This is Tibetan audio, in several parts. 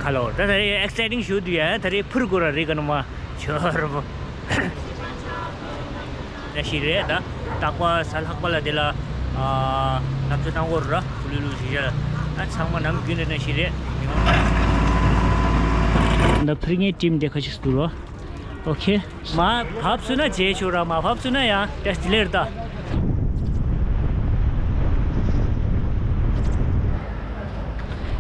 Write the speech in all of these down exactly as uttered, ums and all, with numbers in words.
ཧ་ལོ། ད་ད་རེས་ཨེག་སའི་ཊིང་ཞུ་དུས་ཡ་ད་རེས་འཕུར་དགོས་ར་རེད་ག་ནོ་མ་ཆོར་བོ། ད་ཤི་རེད་ད། རྟག་པ་གཟའ་ལྷག་པ་ལ་དེ་ལ་ཨ་ལྷག་བཅོས་བཏང་དགོས་ར་ཀུ་ལུ་ལུ་ཞིག་ཡ། ད་ཚང་མ་ནམ་རྒྱུན་རེད་ན་ཤི་རེད་མི་མང་། ད་འཕུར་མཁན་ཊིམ་དེ་ཁ་ཤས་འདུག་རོ། ཨོ་ཁེ། མ་བབས་སོང་ན་བྱས་ཆོག་ར་མ་བབས་སོང་ན་ཡང་ཏེ་ལེར་ད།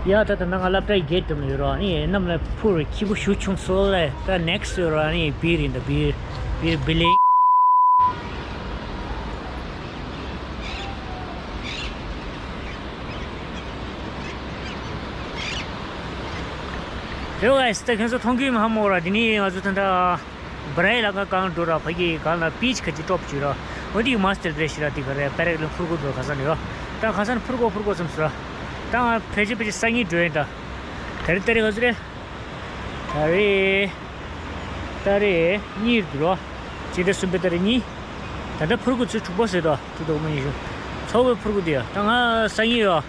ཡ་ད་ད་ནང་ང་སློབ་གྲྭའི་གེ་ཊི་དེ་ཡོད་ར་ནི་གནམ་ལ་འཕུར་ཁྱི་པོ་ཞུ་ཆུང་སོ་ལེ། ད་ནེག་སི་ཡོད་ར་ནི་བིར་ཡིན་ད་བིར་བིར་བི་ལིང་། རེད་བ་ཨེ་སི་ད་ཁྱོད་ཚོ་མཐོང་གི་མ་མོ་ར་དེ་ནི་ང་ཚོ་ད་ད། བ་རའི་ལ་ང་གང་འགྲོ་ར་ཕ་གི་གང་ལ་པི་ཆི་ཁ་ཅིག་ཀྲོབ་བྱུས་ར། འོ་དེ་མ་སྟེར་རེ་ཞིག་ར་དེ་ག་རེ་པེ་ར་གི་ལིང་འཕུར་གོ་འགྲོ་ཁ་སང་ནས་ར། ད་ཁ་སང་འཕུར་གོ་འཕུར་གོ་བསམ་སོང་ར། ད་ང་ཕལ་ཆེར་ཕལ་ཆེར་སང་ཉིན་འགྲོ་ཡིན་ད། ད་རེས་ད་རེས་ག་ཚོད་རེད། ད་རེས་ད་རེས་གཉིས་རེད་འདུག་ར། ཕྱི་ཟླ་གསུམ་པའི་ད་རེས་གཉིས། ད་ལྟ་འཕུར་གོ་ཚོད་དྲུག་པ་ཟེར་ད་དྲུག་དོག་མ་ཡིན་ཞུ། ཚོགས་པའི་འཕུར་གོ་དེ་ཡ་ད་ང་སང་ཉིན་ཡོད།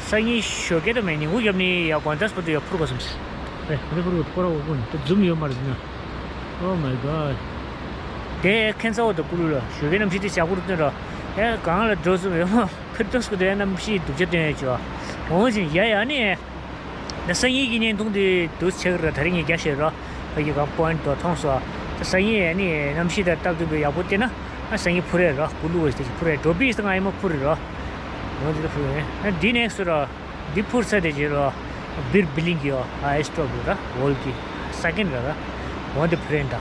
སང་ཉིན་ཞོགས་ཀས་ད་མེད་ཉིན་གུང་རྒྱབ་ནས་ཡ་དགོང་དག་སྤོ་ཏོ་ཡ་འཕུར་དགོས་བསམ་སི། རེད་རེད་འཕུར་དགོས་ཁོ་ར་འོ་ཀུན་ད་འཛུམ་ཡོད་མ་རེད་ཟིན་ན། Oh my god། དེ་ཁན་ཚ་བོ་ད་ཀུ་ལུ་ལ་ཞོགས་ཀའི་གནམ་གཤིས་དེ་ཞག་པོ་རུ་སྟོན་ར། ཡ་གང་ལ་འགྲོ་བསམ་ཡོད་མ་ཕུར་ཏོག་སྐུ་དེ་གནམ་གཤིས་སྡུག་ཅག་སྟོན་ཡ་ཅོ། འོང་ཞིང་ཡ་ཡ་ནི། ད་སང་ཉིན་གྱི་བརྙན་ཐུང་དེ་དུས་ཆེ་གི་ར་ད་རིང་ངས་རྒྱ་བཤད་ར། ཕ་གི་གང་པོ་ཡིན་དོ་མཐོང་སོ། ད་སང་ཉིན་ཡ་ནི་གནམ་གཤིས་དང་སྟབས་བསྟུན་པའི་ཡག་པོ་བལྟས་ན། ཨ་སང་ཉིན་འཕུར་རེད་ར་ཀུ་ལུ་བས་དེ་ཞིག་འཕུར་རེད་འགྲོ་པིས་ད་ང་ཡི་མ་འཕུར་རེད་ར། འོ་དེ་ད་འཕུར་རེད་ཨ་འདི་ནེག་སི་ར། འདི་འཕུར་ས་དེ་ཅི་ར། བིར་བི་ལིང་གི་ཡོ་ཨ་ཨེ་སི་ཀྲོབ་ར་ཝོལ་གི་ས་ཀིན་ར་ར། འོ་དེ་འཕུར་རེད་ད།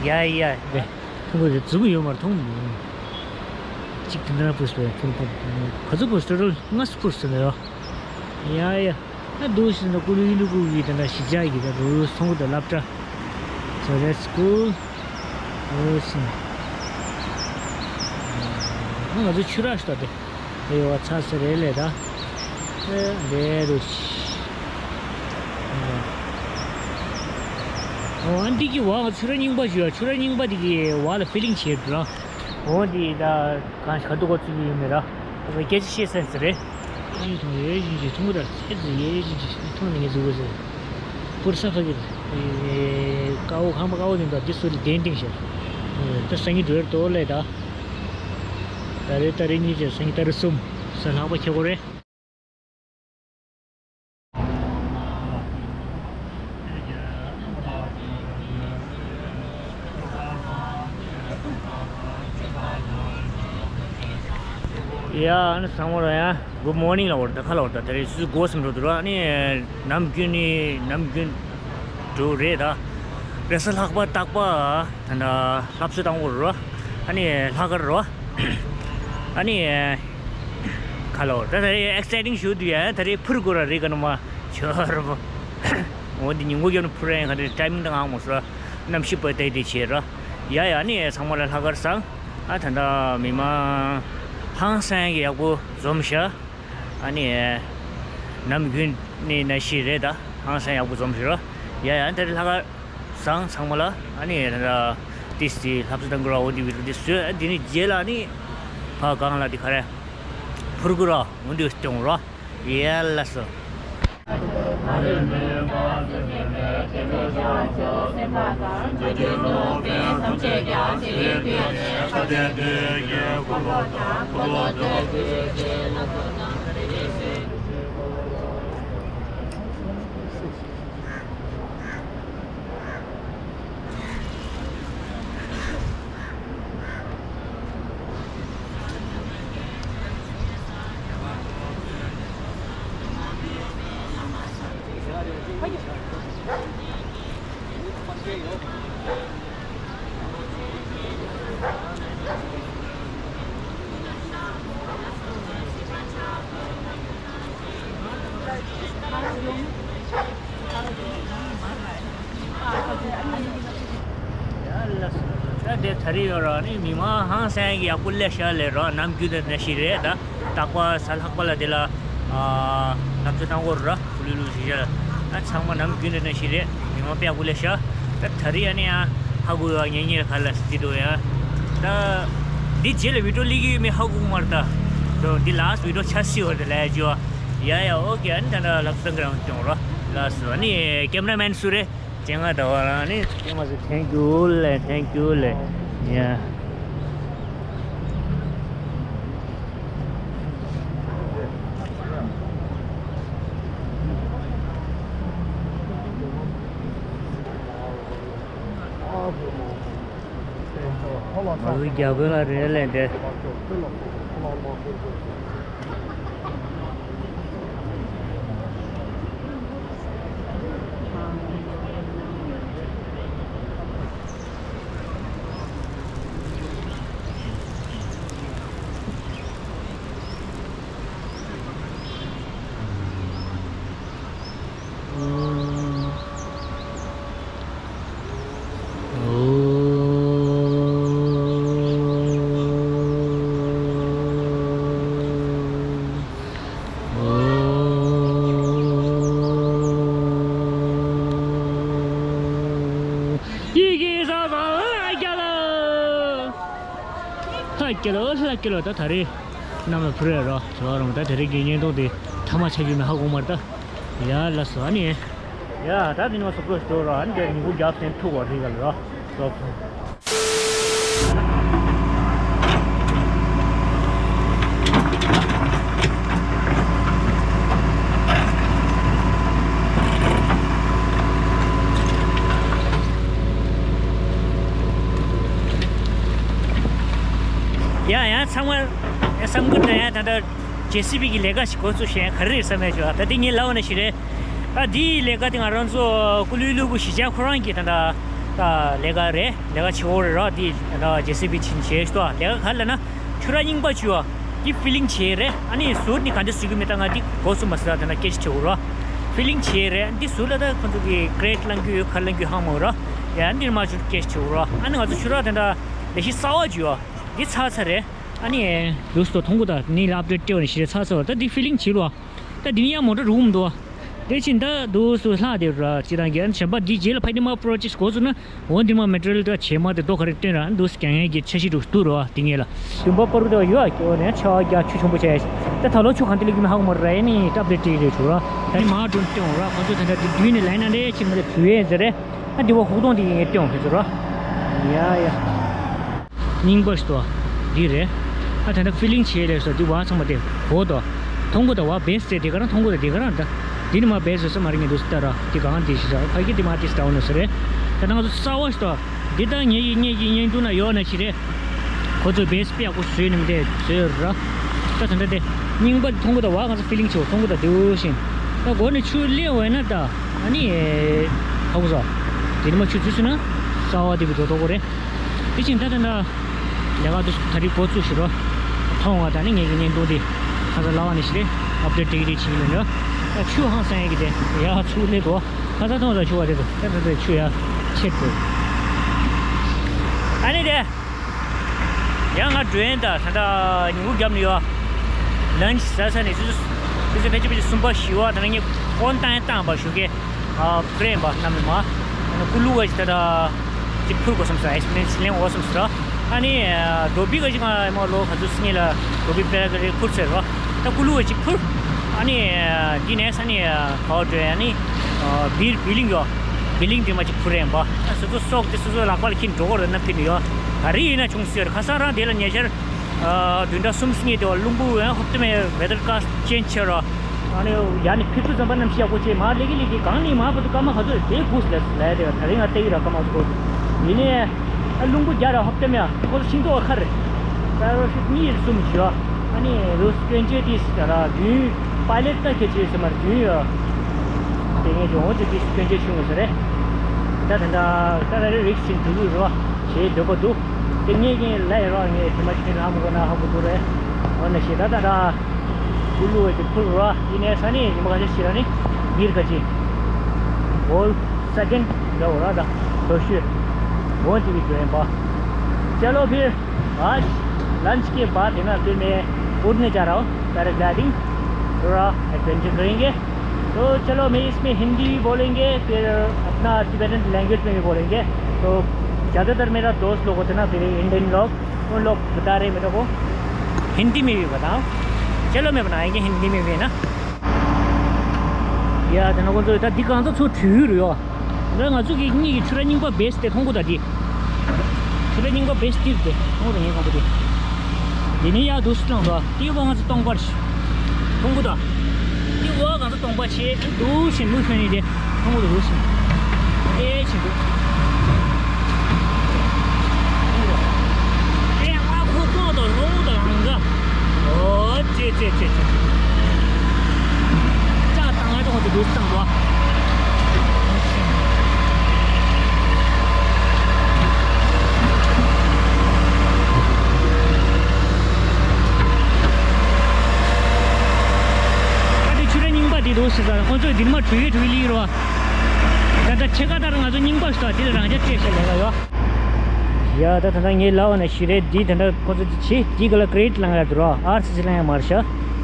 ཡ་ཡ་དེ། ཐུང་གོ་དེ་འཛུམ་ཡོད་མ་རེད་མཐོང་མི་འདུག་གཅིག་དེ་འདྲ་འཕུར་སོང་ཐུང་ཐུང་ག་ཚོད་འཕུར་སོང་ར་ལྔ་སུ་འཕུར་སོང་ཡོ། ཡ་ཡ། ད་འདུག་ཟིན་ན་ཀུ་ལུ་ཡི་ལུ་ཀུ་གི་དེ་འདྲ་ཞིག་ཅག་གི་ད་རུ་སོང་གི་ད་སློབ་གྲྭ། So let's go. འོ་ཟིན། ཨ་ང་ཚོ་ཆུ་རགས་ཤོག་དེ། དེ་ཡོ་ཚ་ས་རེད་ལེ་ད། ཨེ་འདྲེ་རུ། འོ་ཨ་འདི་གི་བ་ང་ཆུ་ར་རྙིང་པ་ཞུ་ཡ་ཆུ་ར་རྙིང་པ་འདི་གི་བ་ལ་ཕི་ལིང་བྱེད་འགྲོ། འོ་འདི་ད་གང་ཞིག་ག་དུ་གོ་ཚུགས་ཀྱི་ཡོད་མེད་ར། སྐད་ཆ་བཤད་སེམས་སུ་རེད། ཡིན་ཐོང་ཡོད་ཡིན་གྱི་ཐུང་གུ་དར་ཚེ་ཚེ་ཡོད་ཡིན་གྱི་ཐོང་ནི་ངེད་ཚོ་གོ་ཟེར། པུར་ས་ཕ་གི་ཀ་བོ་ཁང་པ་ཀ་བོ་ཡིན་པ་འདི་སུ་རི་གདན་སྟེང་ཤར། ད་སང་ཉིན་འགྲོ་ཡར་དོ་ལས་ད། ད་རེ་ད་རེ་གཉིས་ཀྱི་སང་ཉིན་ད་རེ་གསུམ་ས་ལྷག་པ་ཁྱེད་གོ་རེད། ཡ་ཨ་ནི་ཚང་མ་ལ་ཡ་Good morning ལ་འོར་ད་ཁ་ལ་འོར་ད་དེ་རེད་སུ་གོ་སེམས་འགྲོ་འདུག་ར། ཨ་ནི་ནམ་རྒྱུན་ནི་ནམ་རྒྱུན་འགྲོ་རེད་ད། རེས་གཟའ་ལྷག་པ་རྟག་པ་ད་ལྟ་ལྷ་གསོལ་བཏང་དགོས་རེད་ར། ཨ་ནི་ལྷག་དཀར་རེད་ར། ཨ་ནི་ཁ་ལོ་ད་ད་རེས་ཨེག་སའི་ཊིང་ཞུ་དུས་ཡ་ད་རེས་འཕུར་དགོས་ར་རེད་ག་ནོ་མ་ཆོར་བོ། འོ་འདི་ཉིན་གུང་རྒྱབ་ནས་འཕུར་ཡ་ཡིན་ག་རེ་ཊའི་མིང་ད་ངང་མོ་སོ་ར། གནམ་གཤིས་པ་ཏའི་ཏའི་བྱེད་ར། ཡ་ཡ་ཨ་ནི་ཚང་མ་ལ་ལྷག་དཀར་བཟང་། ཨ་ད་ལྟ་མི་མང་ཧང་སང་གི་ཡག་པོ་འཛོམས་ཤག་ཨ་ནི་ནམ་རྒྱུན་ནི་ནང་བཞིན་རེད་ད། ཧང་སང་ཡག་པོ་འཛོམས་ཤག་ར། ཡ་ཡ་ཨ་ནི་ད་རེས་ལྷག་དཀར་བཟང་ཚང་མ་ལ། ཨ་ནི་ད་ལྟ་ཏིས་ཏི་ལྷ་བསུ་དང་གུ་ར་འོ་འདི་བི་ཌིའོ་འདི་བཟོས། ཨ་འདི་ནི་རྗེས་ལ་ནི་ཕ་གང་ལ་འདི་ག་རེ་འཕུར་གུ་ར་འོ་འདི་སྟོན་ར། ཡ་ལ་སོ། ད་དེ་ད་རེས་ཡོད་ར་ནི་མི་མང་ཧང་སང་གི་ཡག་པོ་སླེབས་ཤག་ལས་ར། ནམ་རྒྱུན་དེ་ནང་བཞིན་རེད་ད། རྟག་པ་གཟའ་ལྷག་པ་ལ་དེ་ལ་ལྷ་གསོལ་བཏང་དགོས་ར་ཀུ་ལུ་ལུ་ཞིག་ཤག་ད་ཚང་མ་ནམ་རྒྱུན་དེ་ནང་བཞིན་རེད། མི་མང་དཔེ་ཡག་པོ་སླེབས་ཤག་ད་ད་རེས་ཡ་ནི་ཡ་ཧ་གོ་ཡ་ཉེ་ཉེ་ག་ལ་སི་ཏི་འདུག་ཡ། ད་འདི་རྗེས་ལ་བི་ཌིའོ་སླེབས་ཀྱི་ཡོད་མེད་ཧ་གོ་གི་མ་རེད་ད། འདི་ལཱ་སི་ཊི་བི་ཌིའོ་ཆགས་སྲིད་པ་རེད་ལབ་ཡ་ཅིག་ཡོད། ཡ་ཡ་ཨོ་ཁེ། ཨ་ནི་ད་ལྟ་ལྷ་གསོལ་གི་རང་སྐྱོང་ར། ལགས་སོ། ཨ་ནི་ཀེམ་ར་མེན་སུ་རེད། ཅན་ང་ད་བ་རང་ནི་ཀེམ་མ་སུ། Thank you ལེ། Thank you ལེ། ཡ། ང་ཚོ་རྒྱ་དཔོན་ལ་རེད་ལས་འདྲ། ཡི་གེ་ས་ས་ལྷ་རྒྱལ་ལོ། ལྷ་རྒྱལ་ལོ། ལྷ་རྒྱལ་ལོ། ད་ད་རེས་གནམ་ལ་འཕུར་ཡ་རོ། ཇོ་རོང་ད་དེ་རིང་གི་བརྙན་ཐུང་དེ་མཐའ་མ་ཆགས་རྒྱུ་མེད་ཧ་གོ་མ་རེད་ད། ཡ་ལ་སོ་ཨ་ནི། ཡ་ད་དེ་ནི་མ་སོ་པོ་ཞོ་རོ། ཨ་ནི་དེ་ཉིན་གུང་རྒྱབ་སེང་ཐུག་བ་རེད་ག་ལ་རོ། སོ། ཡ་ཡ་ཚང་མ་བསམ་གི་འདྲ། ཡ་ད་ལྟ་ཇེ་སི་བི་གི་ལས་ཀ་ཞིག་འགོ་བཙུགས་ཤེས་ག་རེ་རེད་བསམ་ཡ་ཞུ་བ། ད་དེ་ངས་ལབ་པ་ནང་བཞིན་རེད། ད་དེའི་ལས་ཀ་དེ་ང་རང་ཚོ་ཀུ་ལུའི་ཀླུ་བུ་གཞིས་ཆགས་ཁོ་རང་གི་ད་ལྟ་ད་ལས་ཀ་རེད། ལས་ཀ་བྱེད་འོ་རེད་ར། དེ་ད་ལྟ་ཇེ་སི་བི་ཕྱིན་བྱས་ཤོག་ལས་ཀ་ག་རེ་ལབ་ན་ཆུ་ར་རྙིང་པ་བཅུ་བ་དེ་ཕི་ལིང་བྱས་རེད། ཨ་ནི་ཟུར་ནི་ག་འདྲ་བཟོ་གི་མེད་ད་ང་དེ་འགོ་བཙུགས་མ་ཟེར་ད་ན་སྐད་ཆ་བྱེད་འོ་ར། ཕི་ལིང་བྱས་རེད། ཨ་ནི་དེ་ཟུར་ལ་ད་ཁོ་ཚོ་གི་ཀྲེ་ཊི་བླང་རྒྱུ་ཡོད་ག་རེ་བླང་རྒྱུ་ཧ་མ་གོ་ར། ཡ་ཨ་ནི་དེ་མ་བྱུང་སྐད་ཆ་བྱེད་འོ་ར། ཨ་ནི་ང་ཚོ་ཆུ་ར་དེ་འདྲ་ལས་གཞི་གསར་བ་བཅུ་བ་དེ་ཚར་ཚར་རེད། ཨ་ནི་ལུས་སོ་ཐོང་གོ་ད་ནི་ལ་ཨབ་ཌེཊ་སྤྲད་འོ་ནི་ཞེས་ཚར་ཚར་བ། ད་དེ་ཕི་ལིང་བྱེད་རོ། ད་དེ་ནི་ཡ་མོ་ཊ་རུག་མི་འདུག་བ། དེ་ཕྱིན་ད་དུ་སུ་ལྷག་དེ་ར་ཅི་རང་གི་ཨན་གཞན་པ་འདི་རྗེས་ལ་ཕ་དེ་མ་པྲོ་ཇེག་འགོ་བཙུགས་ན་འོ་འདི་མ་མེ་ཊི་རི་ཡལ་ད་བྱེ་མ་དེ་རྡོ་ག་རེ་བཏོན་ར་འདུག་སྐྱ་ངན་གྱི་འཆར་གཞི་འདུག་སྟུ་རོ་དེ་ངེས་ལ་དུམ་པ་པར་དུ་ཡོད་ཨ་སྐྱོ་ནས་ཆ་བ་རྒྱ་ཆུ་ཆུང་པོ་བྱས་ད་ད་ལོ་ཆུ་གང་དེ་ལུག་མི་ཧ་གོ་མ་ར་ཡ་ནི་སྟབས་དེ་ཏྲིག་རེ་བྱུང་ར། ད་ནི་མ་སྒྲོན་སྟོན་ར་ཁོ་ཚོ་དེ་འདྲ་དེ་བརྒྱུད་ནས་ལན་ན་རེ་ཕྱིན་མ་རེ་བུ་ཡས་ཟེར་རེ། ཨ་འདི་བ་ཧུག་གདོང་འདི་ངས་སྟོན་ཧེ་ཚོ་ར། ཡ་ཡ། རྙིང་པ་ཞིག་ཏུ། འདི་རེད། ཨ་ད་ལྟ་ཕི་ལིང་བྱེད་ལས་སོ་འདི་བ་ཚང་མ་དེ་གོ་དོ། ཐོང་གོ་ད་བ་བེས་ཏེ་དེ་ག་རང་ཐོང་གོ་ད་དེ་ག་རང་ད། འདི་ནི་མ་བེས་སོ་ས་མ་རིང་ངེ་འདུག་སྟ་ར་དེ་གང་དེ་ཞིག་ས་ཕ་གི་དེ་མ་དེ་སྟ་འོ་ནོ་ས་རེད། ད་ང་ཚོ་ས་བ་ཞིག་ཏུ། འདི་ད་ངེད་ཀྱི་ངེད་ཀྱི་བརྙན་ཐུང་ན་ཡོད་ན་ཞིག་རེད། ཁོ་ཚོས་བེས་དཔེ་ཡག་པོ་བཟོས་ནི་མི་དེ་བཟོས་ར། ད་ད་ད་དེ་རྙིང་པ་ཐོང་གོ་ད་བ་ང་ཚོ་ཕི་ལིང་བྱེད་ཐོང་གོ་ད་དེ་འོ་ཞིང་། ད་གོ་ནི་ཆུ་ལེ་འོ་ན་ད། ཨ་ནི། ཧ་གོ་ས། དེ་ནི་མ་ཆུ་ཚུད་སུ་ན། ས་བ་དེ་བི་དོ་དོ་གོ་རེད། དེ་བཞིན་ད་ལྟ་ན། ལས་ཀ་དུ་ད་རེས་འགོ་བཙུགས་ཤིག་རོ། མཐོང་བ་ད་ནི་ངེད་ཀྱི་བརྙན་ཐུང་དེ། ཁ་ས་ལ་བ་ནི་ཞིག་རེད། ཨབ་ཌེཊ་དེ་གི་དེ་བྱེད་ཀྱི་ལོ་ཡོད། ད་ཆུ་ཧང་སང་ཡ་གི་དེ། ཡ་ཚུགས་ལེ་དོ། ཁ་ས་མཐོང་ས་ཆུ་བ་རེད་དོ། ད་ད་ད་ཆུ་ཡ། ཆེད་དོ། ཨ་ནི་དེ། ཡང་ང་འགྲོ་ཡན་ད་ད་ད་ཉིན་གུང་རྒྱབ་ནས་ཡོད། ལན་ཆི་ཟ་ས་ནས་སུ་སུ་སུ་ཕལ་ཆེར་ཕལ་ཆེར་གསུམ་པ་བཞི་བ་ད་ནི་ངས་ཀོན་བཏང་ཡ་བཏང་པ་ཞུ་གེ། ཨ་ཕུ་རེན་པ་རྣམ་མི་མ། ཨ་ནི་ཀུ་ལུ་བ་ཞིག་ད་ད་ཅིག་ཕུར་དགོས་བསམ་སོང་། ཨེག་སི་པི་རི་ཡན་སི་ལེན་འོ་བསམ་སོང་། ཨ་ནི་རྡོ་སྦིས་ག་ཅིག་ང་མ་ལོ་ག་ཚོད་སྔས་ལ་རྡོ་སྦིས་པེ་ར་ག་རེ་ཕུར་ཚེ་རོ། ད་ཀུ་ལུ་བ་ཅིག་ཕུར། ཨ་ནི་འདི་ནས་ཨ་ནི་ག་བ་འགྲོ་ཡ་ནི་བིར་བི་ལིང་ཡོ། བི་ལིང་དེ་མ་ཅིག་ཕུར་རེན་པ། ཨ་སོ་སོ་སོག་དེ་སོ་སོ་ལག་པ་ལ་ཁྱེར་འགྲོ་གོ་རེད་ན་ཕིན་ཡོ། ག་རེ་ཡིན་ན་བྱུང་ཟེར་ཁ་སང་རང་དེ་ལ་ཉེ་ཆར། བདུན་ཕྲག་གསུམ་སྔས་དེ་བ་རླུང་བུ་ཡང་ཧོབ་ཏེ་མེད་ཝེ་དར་ཀ་ཅེན་ཆེ་ར། ཨ་ནི་ཡ་ནི་ཕི་ཚུ་ཙམ་པ་གནམ་གཤིས་ཡག་པོ་བྱས་མ་ལེ་གི་ལེ་གི་གང་ནི་མ་བ་དུ་སྐར་མ་ག་ཚོད་དེ་དགུ་ལས་ལས་དེ་ད་རིང་ང་ཏེ་གི་ར་སྐར་མ་ག་ཚོད་དགུ་ཡིན་ནི། ཨ་རླུང་བུ་རྒྱ་ར་ཧོབ་ཏེ་མེད་ཁོ་ཚོ་ཤིང་ཏོག་ཁར་ད་རོ་ཤུགས་གཉིས་གསུམ་བྱས་ཨ་ནི་རུ་སྐྱོན་བརྗོད་དེ་ད་ར་རྒྱུན་པའི་ལེཊ་ད་ཁྱེད་ཆོས་སེ་མར་རྒྱུན་ཡོད། དེ་ངས་ཀྱང་འོ་ཅིག་དེ་སྐྱོན་བརྗོད་བྱུང་ཡོད་ས་རེད། ད་ད་ད་ད་ད་རེ་རིགས་ཤིག་འགྲོ་གི་རེད་བ་ཞེས་འདོད་པ་འདུག་དེ་ངས་ཀྱང་ལས་རོགས་ངས་དེ་མ་ཁྱེད་རང་མགོ་ན་ཧ་གོ་འདུག་རེད། འོ་ན་ཞེས་ད་ད་ད་ཀུ་ལུ་བ་དེ་ཕུར་རོ་ཡིན་ནས་ས་ནས་ཉི་མ་ཁ་ཤས་ཤིག་ར་ནི་མིར་ག་ཅིག་འོ་ས་ཀེན་འདྲ་བོ་ར་ད་དོ་ཤོད་འོ་དེ་གི་འགྲོ་ཡིན་པ། ཅ་ལོ་ཕིར། आज लंच के बाद है ना, फिर मैं उड़ने जा रहा हूँ, पैराग्लाइडिंग, थोड़ा एडवेंचर करेंगे। तो चलो, मैं इसमें हिंदी भी बोलेंगे, फिर अपना टिबेटन लैंग्वेज में भी बोलेंगे। तो ज़्यादातर मेरा दोस्त लोग होते ना, फिर इंडियन लोग, उन लोग बता रहे मेरे को हिंदी में भी बताओ। चलो, मैं बनाएंगे हिंदी में भी, है ना। ཡ་དེ་ན་ཁོང་ཚོ་ད་འདི་གང་ཚོ་ཚོ་བྲུས་རུ་ཡོ། ད་ང་ཚོ་གི་གཉིས་ཀྱི་ཆུ་ར་རྙིང་པ་བེས་དེ་མཐོང་གོ་ད་འདི། ཆུ་ར་རྙིང་པ་བེས་ཏིར་དེ་མཐོང་གོ་ད་ངས་གང་པོ་དེ། འདི་ནི་ཡ་དུ་སི་ལང་དོ་ཏི་བ་ང་ཚོ་སྟོང་པར་ཤི། མཐོང་གོ་ད། ཏི་བ་ང་ཚོ་སྟོང་པར་ཤི་འདུག་ཤི་མུ་ཤོན་ནི་དེ་མཐོང་གོ་ད་འདུག་ཤི། ཨེ་ཤི་འདུག་ཨེ་ང་ཁོ་ཁོ་དང་རོང་དང་ང་། ཨོ་ཙེ་ཙེ་ཙེ་ཙེ། ཅག་དང་ང་ཚོ་ཁོང་ཚོ་འདུག་བཏང་བ། ད་དེ་ཆུ་ར་རྙིང་པ་དེ་འདུག་ཟེར་ཙང་ཁོང་ཚོས་འདིར་མ་བྲུས་ཡོད་བྲུས་ལི་རོ། ད་ལྟ་ཕྱེད་ཀ་ལྟར་ང་ཚོ་རྙིང་པ་ཞིག་དང་དེ་ལ་རང་རྐྱ་སྤྲད་ཤག་ལས་ཀ་ཡོད། ཡ་ད་ད་ལྟ་ངའི་ལག་ནས་ཞུ་རེད། འདི་ད་ལྟ་ཁོ་ཚོ་ཆེ་འདི་ག་ལ་ཀི་རེད་ལང་ཡ་འདུག་རོ། ཨར་སི་སི་ལང་ཡ་མ་རེད་ཤག་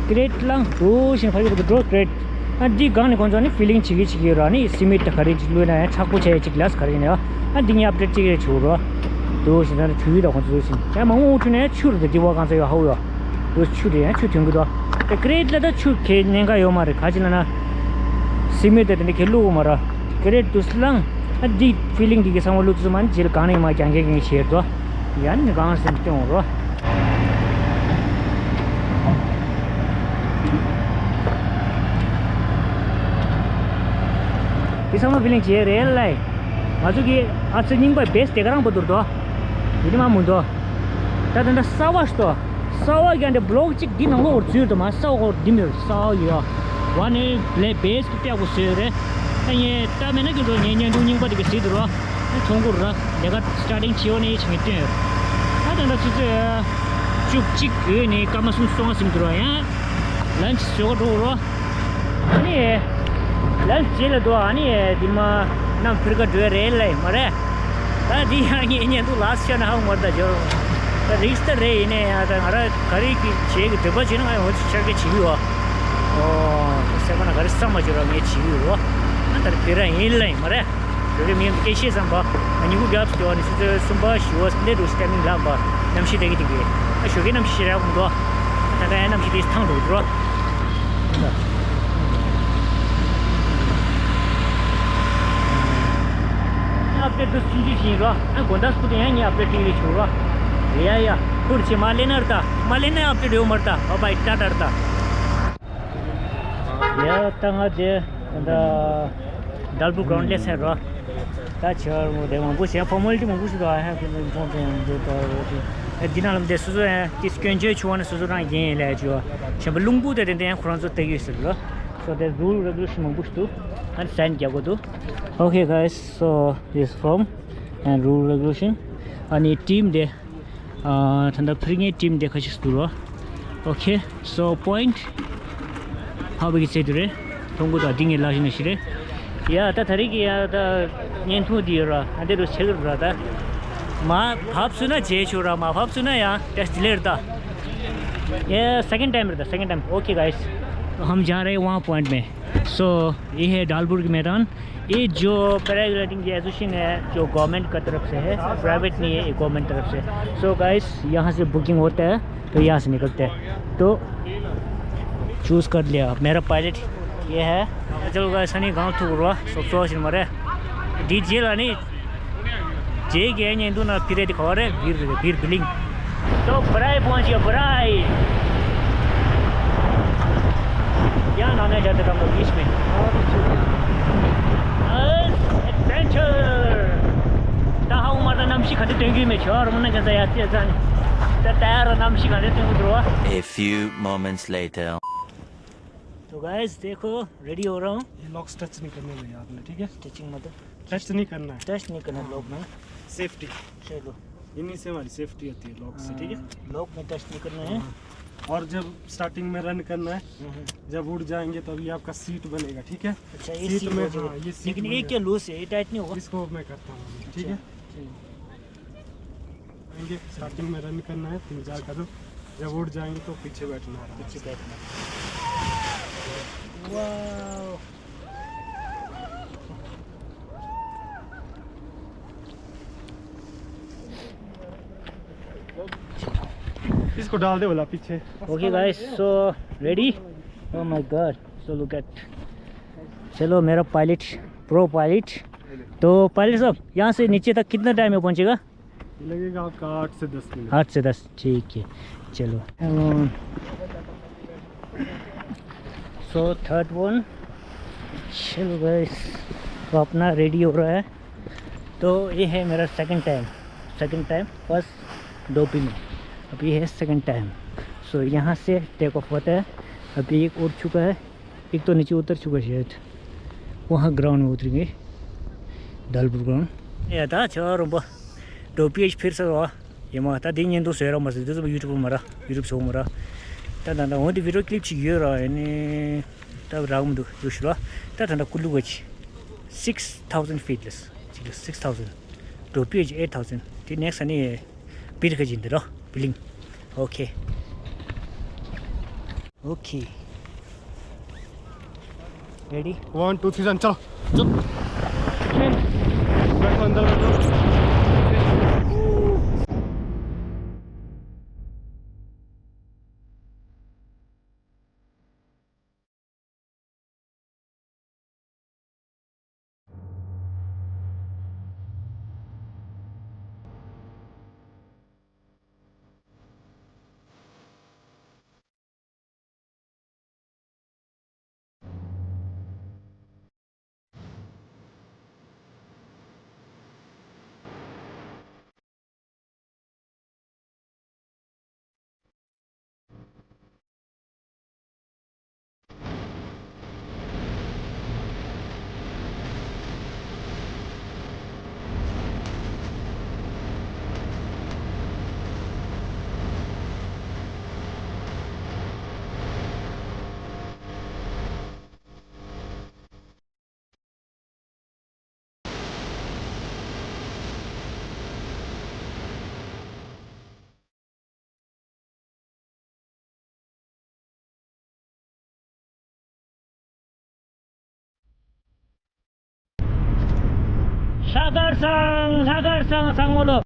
ཀི་རེད་ལང་འདུག་ཞིང་ཕ་གི་འགྲོ་ཀི་རེད། ཨ་འདི་སྒང་ནས་ཁོ་ཚོ་ནི་ཕི་ལིང་བྱེད་ཀྱི་བྱེད་ཀྱི་ཡོད་ར། ནི་སི་མིད་ད་ག་རེ་ཅིག་བླུགས་ན་ཡང་མཁྲེགས་པོ་བྱས་ཅིག་ལས་ག་རེ་ཡིན་ན་ཡང་ཨ་འདི་ངས་ཨབ་ཌེཊ་ཅིག་རེ་བྱེད་རོ། འདུག་ཞིང་ད་ནི་བྲུས་ཡོད་ད་ཁོ་ཚོ་ཟིན་ཡ་མ་འོང་འཕྲུལ་ནས་ཆུ་རུ་ད་འདི་བ་གང་ཚ་ཡོད་ཧ་ཡོད། འདུག་ཆུ་རེ་ཡང་ཆུ་ཐོན་གི་འདུག་ད་ཀི་རེད་ལ་ད་ཆུ་ཁེ་ཉེན་ཁ་ཡོད་མ་རེད། ག་ཅི་ལ་ན་སི་མིད་ད་དེ་འདྲ་ཁེ་བླུགས་གོ་མ་ར། ཀི་རེད་དུ་སི་ལང་ཨ་འདི་ཕི་ལིང་འདི་གི་ཚང་མ་བླུགས་ཚུལ་མ་ནི་རྗེས་ལ་གང་ནས་མ་རྒྱང་རྒྱང་རྒྱང་བྱེད་དོ། ཡང་ནི་གང་སེམས་སྟོན་འོང་རོ། འདི་ཚང་མ་ཕི་ལིང་བྱེད་རེད་ལ། ང་ཚོ་གི་ཨ་ཚ་རྙིང་པ་བེས་དེ་ག་རང་པོ་འདུར་དོ། ཡིན་མ་མུན་དོ། ད་ད་ད་ས་བ་ཞིག་དོ། ས་བ་ཀྱང་འདི་བློག་གཅིག་འདི་ནང་ལོགས་འཛུལ་དུ་མ་ས་བ་འདི་མི་ས་བ་ཡོད། བ་ནི་ལས་བེས་ཀྱི་པད་གོ་བཟོས་རེད། ཨ་ཡེ་ད་མེད་ན་ཀྱི་འགྲོ་ཉེ་ཉེ་འདུག་རྙིང་པ་དེ་གི་ཟིག་འདུར་བ། ཐོང་གུར་ར་ལས་ཀ་སི་ཊར་ཊིང་བྱེད་འོ་ནས་ཡིད་ཆེས་ངེས་བསྟན་ཡོད། ད་ད་ད་ཆུ་ཚོད་བཅུ་གཅིག་ཡོད་ནས་སྐར་མ་གསུམ་སོང་ཟིན་འདུག་ར། ཡང་ལན་ཆི་བཟོ་ག་འགྲོ་རོ། ཨ་ནི་ལན་ཆི་ལ་འགྲོ། ཨ་ནི་དེ་མ་ནམ་ཕིར་ག་འགྲོ་རེད་ལ་མ་རེད། ད་འདི་ཡང་ངས་ཉན་འདུག་ལ་སི་ཆ་ན་ཧ་མ་ད་འབྱོར། ད་རིགས་ད་རེད་ཡིན་ནས་ཡང་ད་ང་ར་ག་རེ་གི་བྱེད་གི་འདོད་པ་བྱེད་ན་ང་ཡང་འོ་ཆ་ག་བྱེད་གི་ཡོད། ཨོ་སེམས་པ་ན་ག་རེ་བསམ་མ་བྱོས་ར་ངས་བྱེད་གི་ཡོད། ད་ད་ཕིར་ར་ཡིན་ལ་མ་རེད། ཞོགས་ཀས་མི་སྐད་ཤེས་ཙམ་པ། ང་ཉིན་གུང་རྒྱབ་སྟེ་བ་ནི་ཆུ་ཚོད་གསུམ་པ་བཞི་པ་འདི་འདྲ་སི་ཊེ་མིང་ལངས་པ་གནམ་གཤིས་དེ་གི་དེ་གི། ཨ་ཞོགས་ཀས་གནམ་གཤིས་ཞེ་དྲག་གོམ་འགྲོ། ད་ལྟ་ཡང་གནམ་གཤིས་དེ་ཐང་འགྲོ་འགྲོ། ཨབ་ཌེཊ་འདུག་ཆུང་ཆུང་ཞིག་ཡིན་རོ། ཨ་དགོང་དག་སྐུ་དེ་ཡང་ངས་ཨབ་ཌེཊ་ཏིག་རེ་བྱུང་རོ། ཡ་ཡ་ཁུར་ཆེ་མ་ལེན་ན་ར་ད་མ་ལེན་ན་ཨབ་ཌེཊ་ཡོད་མ་ར་ད། བ་བའི་ཊ་ཊ་ར་ད། ཡ་ད་ང་དེ་ད་ཌལ་པུར་གྷ་རའུན་ཌི་སླེབས་ཚར་རོ། ད་ཆར་མོ་དེ་མང་པོ་བྱས་ཕོར་མལ་ཊི་མང་པོ་ཞིག་འདུག་ཨ་ཧ་ཁི་ལིན་ཕོང་དེ་ཡང་འདུག་ད་འོ་དེ་ཨ་འདི་ནང་ལ་དེ་སོ་སོ་ཡང་དེ་སྐྱོན་བརྗོད་བྱུང་བ་ན་སོ་སོ་རང་འགན་ཡིན་ལས་བྱུང་བ་གཞན་པ་རླུང་བུ་དེ་དེ་འདྲ་ཡང་ཁོ་རང་ཚོ་སྟེར་གི་ཡོད་ཟེར་རོ། སོ་དེ་རུལ་རེ་གུ་ལེ་ཤན་མང་པོ་ཞིག་འདུག་ཨ་ནི་སའིན་རྒྱག་དགོས་འདུག Okay guys, so this form and rule regulation. ཨ་ནི་ཊིམ་དེ། ཨ་ད་ལྟ་ཕིར་ངའི་ཊིམ་དེ་ཁ་ཤས་འདུག་རོ། Okay, so point. ཕ་བི་གི་ཚེ་དུ་རེད། ཐོང་གུ་དང་འདི་ངའི་ལག་ཤི་ན་ཤི་རེད། ཡ་ད་ད་རེས་ཀྱི་ཡ་ད་བརྙན་ཐུང་འདི་ཡོད་ར། ཨ་འདི་རུ་ཆེ་གི་ར་ད། མ་བབས་སུ་ན་བྱེད་ཆོག་ར། མ་བབས་སུ་ན་ཡ་ཏེ་སི་ཊི་ལེ་རེད་ད། ཡ་སེ་ཀེན་ཌི་ཊའིམ་རེད་ད། སེ་ཀེན་ཌི་ཊའིམ། Okay guys, हम जा रहे हैं वहाँ पॉइंट में। So ये है डालपुर के मैदान। ये जो पैराग्लाइडिंग की एसोसिएशन है, जो गवर्नमेंट का तरफ से है, प्राइवेट नहीं है, ये गवर्नमेंट तरफ से। So गाइस, यहाँ से बुकिंग होता है तो यहाँ से निकलते हैं। तो चूज़ कर लिया। मेरा पायलट ये है। चलो गाइस, सनी गांव थू रुआ सब सो सिन मरे। डीजे लानी जे के ने दो ना फिरे दिखा रहे, भीड़ भीड़ बिलिंग। तो बराई पहुंच गया, बराई। क्या नाम है जाते हम लोग बीच में? एडवेंचर। ད་ཧ་འུ་མ་ད་གནམ་གཤིས་ག་འདྲ་སྟོན་གྱི་མེད་ཆོག་རུང་ན་ག་ས་ཡ་ཙེ་ཙང་། ད་ད་ར་གནམ་གཤིས་ག་འདྲ་སྟོན་གྱི་འདུག A few moments later. तो गाइस देखो, रेडी हो रहा हूँ। ये लॉक्स टच नहीं करने में याद में, ठीक है? स्टिचिंग मतलब टच नहीं करना है। टच नहीं करना लॉक में। सेफ्टी। चलो। इन्हीं से हमारी सेफ्टी होती है, लॉक से, ठीक है? हाँ, लॉक में टच नहीं करना है। हाँ। और जब स्टार्टिंग में रन करना है, हम्म, हम्म। जब उड़ जाएंगे तभी आपका सीट बनेगा, ठीक है? अच्छा, ये सीट सीट में, हो जाएगा। हाँ, ये सीट लेकिन बन ये जाएगा। क्या लूज है, ये टाइट नहीं होगा? इसको मैं करता हूँ अभी, ठीक है? अच्छा, चलो। आएंगे, स्टार्टिंग में रन करना है, तीन चार कदम। जब उड़ जाएंगे तो पीछे बैठना है। पीछे बैठना। वाओ। इसको डाल दे बोला पीछे। Okay guys, so ready? Oh my God, so look at चलो, मेरा पायलट, प्रो पायलट। तो पायलट साहब, यहाँ से नीचे तक कितना टाइम में पहुंचेगा? ये लगेगा आपका आठ से दस मिनट। आठ से दस, ठीक है। चलो। So third one. चलो गाइस, तो अपना रेडी हो रहा है। तो ये है मेरा second time, second time, first dopey में, अब ये है सेकंड टाइम। सो यहाँ से टेक ऑफ होता है। अभी एक उड़ चुका है, एक तो नीचे उतर चुका है शायद, वहाँ ग्राउंड में उतरेंगे, दलपुर ग्राउंड। ए दा छ रोम्बो डोपी फिर से हुआ। ये मा ता दिन ये दो सेरा मस दो यूट्यूब मरा, यूट्यूब शो मरा। ता दा दा वो वीडियो क्लिप ची ये रहा है ने। ད་རག་མི་འདུག་ཡོད་ཤི་ལ། ད་ད་ད་ཀུ་ལུ་ག་ཅི། six thousand feet ལས། ཅི་ལ་six thousand། འགྲོ་པི་ཅི་eight thousand། དེ་ནེགསི་ནི་བིར་ག་ཅི་འདི་རོ། བི་ལིང་། ཨོ་ཁེ། ཨོ་ཁེ། ready. One two three run, चलो। चल। बैठो अंदर, बैठो। ལྷག་དཀར་ཚང་། ལྷག་དཀར་ཚང་། ཚང་མ་ལོ།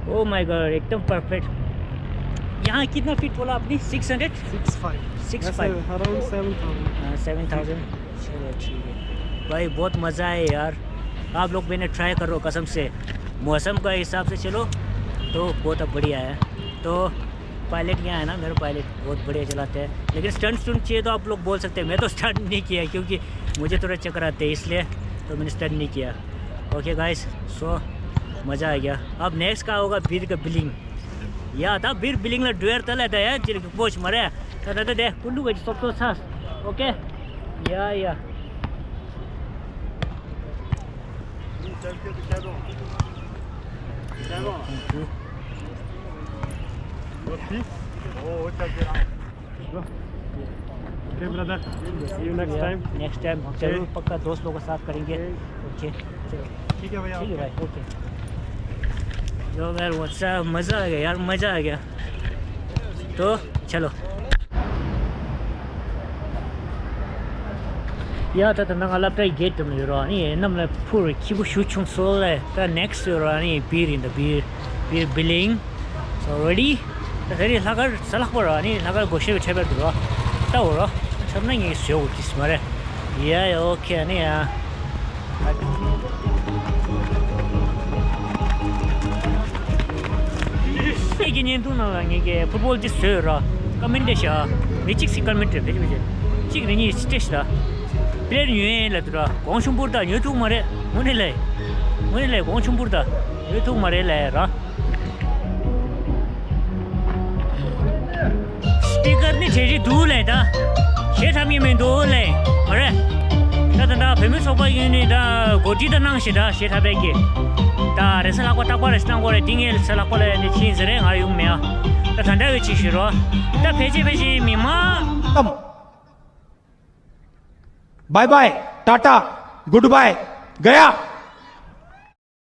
Oh my God, एकदम परफेक्ट। यहाँ कितना फीट बोला आपने? Six hundred? Six five. Six five. Around seven thousand. हाँ, सेवन थाउजेंड। चलो, ठीक है भाई, बहुत मज़ा आया यार। आप लोग भी ना ट्राई करो कसम से, मौसम का हिसाब से चलो तो बहुत बढ़िया है। तो पायलट यहाँ है ना, मेरा पायलट बहुत बढ़िया चलाते हैं, लेकिन स्टंट स्टंट चाहिए तो आप लोग बोल सकते हैं। मैं तो स्टंट नहीं किया क्योंकि मुझे थोड़ा चक्कर आते हैं, इसलिए तो मैंने स्टंट नहीं किया। ओके गाइस, सो मज़ा आ गया। अब नेक्स्ट का होगा बीर का बिलिंग। या था बीर बिलिंग ला डुएर तले था यार, जिर पोच मरे। था था था दे कुल्लू का सब तो था। ओके। या या। Thank you. Okay, brother. See you next time. Next time जरूर पक्का दोस्त लोगों के साथ करेंगे। ओके। ठीक है भैया। ठीक है भाई, ओके। यो यार, व्हाट्सएप, मज़ा आ गया यार, मज़ा आ गया। तो चलो। ཡ་ད་ད་ནང་སློབ་གྲྭའི་གེ་ཊི་དེ་ཡོད་ར། ཨ་ནི་གནམ་ལ་ཕུར་ཁྱི་པོ་ཞུ་ཆུང་སོ་ལེ། ད་ནེག་སི་ཊི་ཡོད་ར། ཨ་ནི་བིར་ཡིན། ད་བིར་བིར་བི་ལིང་། So ready? ད་དེ་རིང་ལྷག་དཀར་གཟའ་ལྷག་པ་ར། ཨ་ནི་ལྷག་དཀར་སྒོར་གཞས་པའི་འཁྲབ་པར་འདུག་ར། ལྟ་འོ་ར། འཁྲབ་ན་ངས་བཟོས་འོ་ཀྱི་སི་མ་རེད། ཡ་ཡ། ཨོ་ཁེ། ཨ་ནི་ཡ། ངེད་ཀྱི་བརྙན་ཐུང་ནང་ལ་ངེད་ཀྱིས་ཕུཊ་བོལ་ཅིག་བཟོས་ར། ཀ་མེན་ཊི་བྱ། མི་གཅིག་ཅིག་ཀ་མེན་ཊི་བྱས། ཕལ་ཆེར་ཕལ་ཆེར་གཅིག་རེ་གཉིས་ཅིག་བལྟས་ཤིག་ད། པི་ལེ་ཊི་ཉོས་ལབ་འདུག་ར། གོང་ཆུང་པོར་ད་ཉོ་ཐུབ་མ་རེད། དངོས་གནས་ལས། དངོས་གནས་ལས་གོང་ཆུང་པོར་ད་ཉོ་ཐུབ་མ་རེད་ལབ་ར། སྤི་ཀར་ནི་གྲ་སྒྲིག་འདུག་ལེ། ད་གཞས་འཁྲབ་མཁན་མི་འདུག་ལེ། མ་རེད། ད་ད་ད་བོད་མི་ཚོགས་པ་ཡིན་ནི་ད་གོ་སྒྲིག་ད་གནང་ཞིག་ད་གཞས་འཁྲབ་པའི་གི། ད་རེས་གཟའ་ལྷག་པ་རྟག་པར་རེས་གནང་དགོས་རེད། དེ་ངས་གཟའ་ལྷག་པ་ལ་ཡ་ནི་ཕྱིན་ཟེར་རེད། ང་ཡོང་མེད་ཨ། ད་ད་འདྲ་བའི་ཅིག་ཞུ་རོགས། ད་ཕལ་ཆེར་ཕལ་ཆེར་མི་མང་། Bye bye, Tata, goodbye, गया।